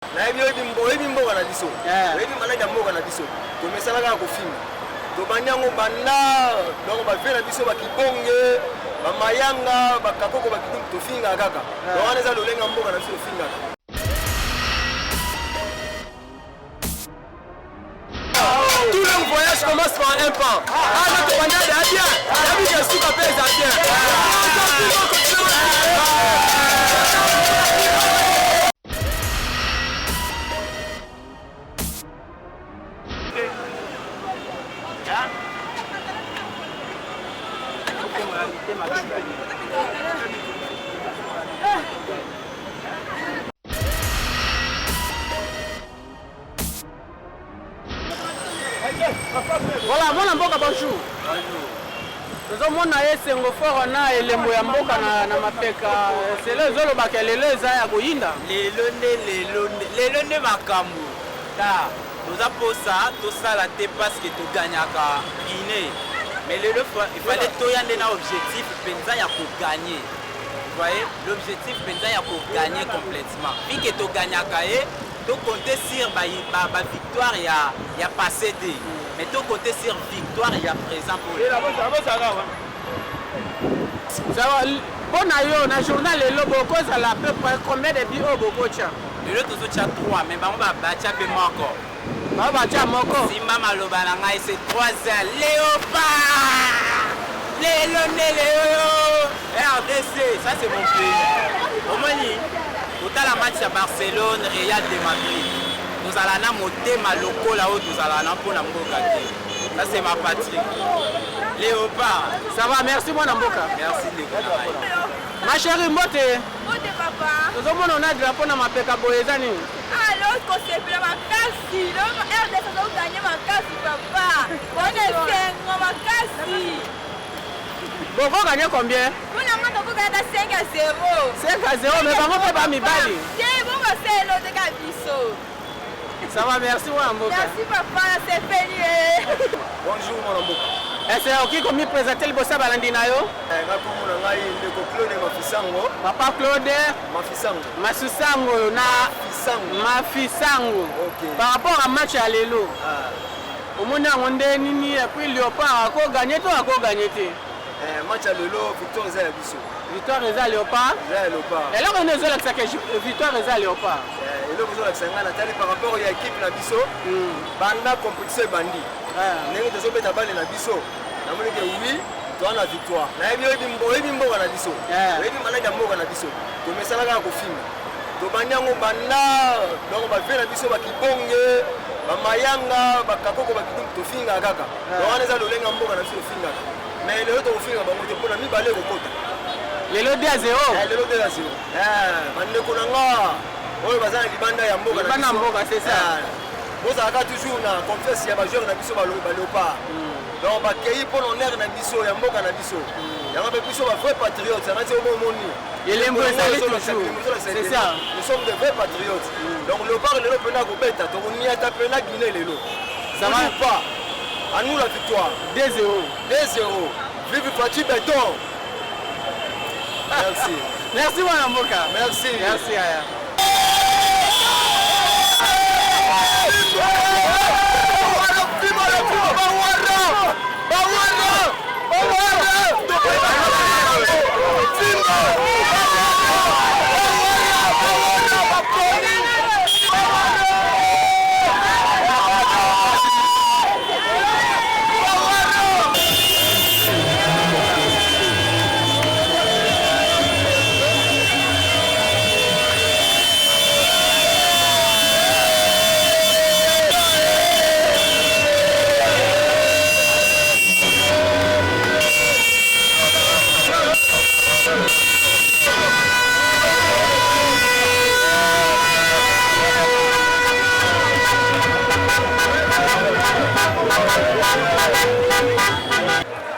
Nayebi oyebi mboka na biso, oyebi maladi ya mboka na biso, tomesana kaka kofinga. Tobandi yango banda donc bavie na biso bakibonge, bamayanga, bakakoko, bakidum, tofingaka kaka. Donc wana eza lolenge ya mboka na biso, tofingaka. Tout le voyage commence par un pas. Ah, notre bandade est bien. La vie de Souka pèse à bien. Voilà, mwana mboka bonjour. Tozomona esengo fort na elembo ya mboka na mapeka. Selo ezolobaka lelo eza ya koyinda. Lelo nde lelo nde lelo nde makambo. Ta toza posa tosala te parce que toganyaka Guinée. Mais lelo il fallait toya nde na objectif mpenza ya kogagner. Vous voyez, l'objectif mpenza ya kogagner complètement. Vu que toganyaka ye, to compter sur ba, ba, ba victoire ya, ya passé te. Mais to compter sur victoire ya présent pour mpo na yo na journal lelo bokozala à peu près combien de buts oyo bokotya? Lelo tozotya 3 mais bango batya mpe moko. Bango batya moko. Simba maloba na ngai, c'est 3 1 Léopard. Lelo nde lelo RDC, ça c'est mon pays. Omoni kotala match ya Barcelone Real de Madrid, tozala na motema lokola oyo tozala na mpona mboka te. Ça c'est ma patrie. Léopard. Ça va, merci mwana mboka. Merci ndeko na ngai. Ma chérie, mbote. Mbote papa. Tozomona ona drapeau na mapeka boye, eza nini? Ah, lelo kosepela makasi. Lelo RDC azoganye makasi papa. Bona esengo makasi. Bokoganye combien? Mpona nga tokoganya ata 5 à 0. 5 à 0, mais bango mpe bamibali. Te, bongo baselo te kaka biso. Ça va, merci mwana mboka. Merci papa, nasepeli. Bonjour mwana mboka. Ese okoki komipresente liboso ya balandi na yo? Nga kombo na ngai ndeko Claude Mafisango. Papa Claude Mafisango. Masusango na Mafisango. Mafisango. Okay. Par rapport à match ya lelo. Ah. Omoni yango nde nini et puis Léopard akoganye to akoganye te? Eh, match ya lelo victoire eza ya biso. Victoire eza Léopard. Eza ya Léopard. Eloko nini ezolakisa ke victoire eza Léopard? Eh, eloko ezolakisa ngai natali par rapport ya équipe na biso banda compétition ebandi ndenge tozobeta bale na biso, namoni ke oui, toza na victoire. Nayebi oyebi mboka na biso, oyebi maladi ya mboka na biso, tomesana kaka kofinga. Tobandi yango banda donc bavie na biso bakibonge, bamayanga, bakakoko, bakidum, tofingaka kaka. Donc wana eza lolenge ya mboka na biso, tofingaka. Mais lelo tokofinga bango te mpona mibale ekokota. Lelo 2 à 0. Lelo 2 à 0. Bandeko na nga oyo baza na libanda ya mboka na Libanda ya biso, mboka, c'est ça. Bozalaka toujours na confiance ya bajoueur na biso baleopard. Donc bakei mpo na honneur na biso ya mboka na biso. Yango mpe biso ba vrai patriote, yango ti omoni elembo ezali toujours. C'est ça. Nous sommes de vrais patriotes. Donc léopard lelo mpena kobeta, tokoniata mpena Guinée lelo. Ça va. Ou pas, à nous la victoire. 2-0. 2-0. Vive Fatshi Béton. Merci. Merci mwana mboka. Merci. Merci aya.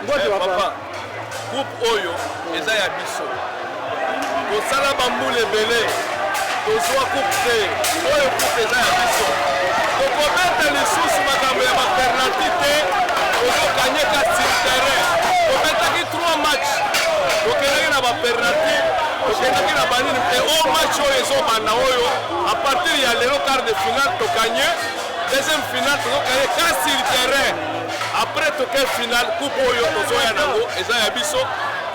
Mbote Eh, papa. Papa, groupe oyo eza ya biso. Tosala bambula ebele, tozwa coupe te. Oyo coupe eza ya biso. Tokobeta lisusu makambo ya bapenalty te, tozoganye ka sur terrain. Tobetaki 3 match, tokendaki na ba bapenalty, tokendaki na banini. E o match oyo ezobanda oyo, à partir ya lelo, quart de finale togagner, deuxième finale tozogagner ka sur terrain. Après toke finale, coupe oyo tozoya nango eza ya biso,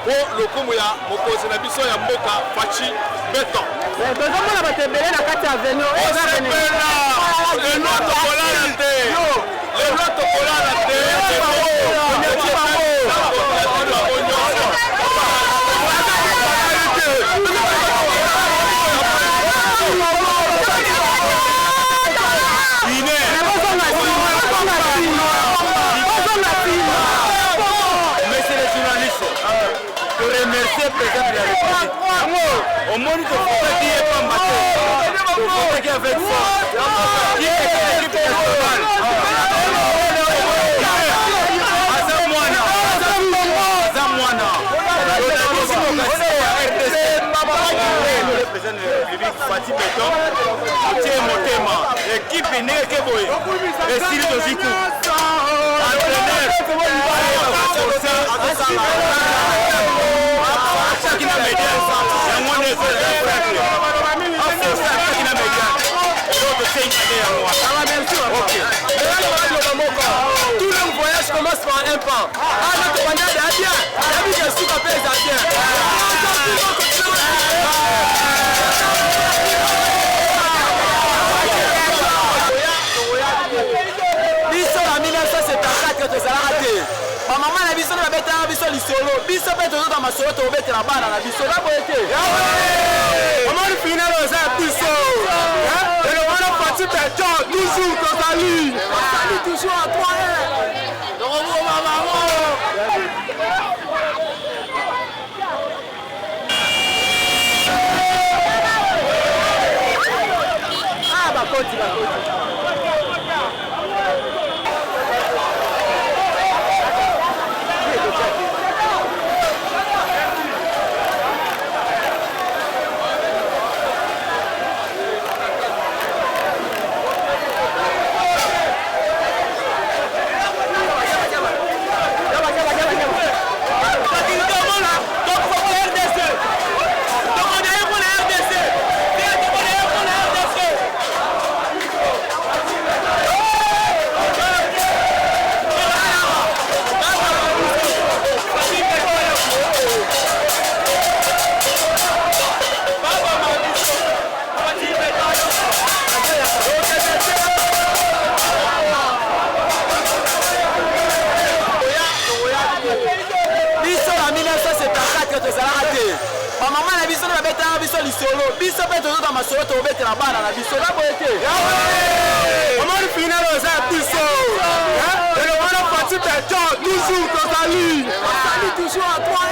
mpo lokumu ya mokonzi na biso ya mboka, Fatshi Béton. Tozomona bato ebele na kati ya avenue. Osepela, lelo tokolala te, lelo tokolala te, bango nyonso. Monsieur le journaliste, toremercier président de la République. Omoni, tofutaki ye pamba te, tofutaki avec force. Équipe nationale aza mwana, aza mwana ya RDC. Le président de la République, Fatshi Béton, otie motema équipe ndenge ke boye esili, tozwi coupe. Entraîneur atiaki na médiane, yango nde eza fracture, aforce atiaki na médiane, eloko tosengi nde yango wana. Ok. Tout long voyage commence par un pas. Ah, notre bandade est bien. La vie de souka pèse bien. Aujourd'hui, on Biso na 1974 tozalaka te. Bamama na biso nde babetaka biso lisolo, biso mpe tozota masolo, tobetela bana na biso na boye te. Omoni, finale eza ya biso. Elo wana, Fatshi Béton, toujours tozali. Tozali toujours à 3-1. Tokoboma bango. Ah, bakoti, bakoti. Biso na 1974 tozalaka te. Bamama na biso nde babetaka biso lisolo, biso mpe tozota masolo, tobetela bana na biso na boye te. Omoni, finale eza ya biso. Elo wana, Fatshi Béton, toujours tozali. Tozali toujours à 3-1.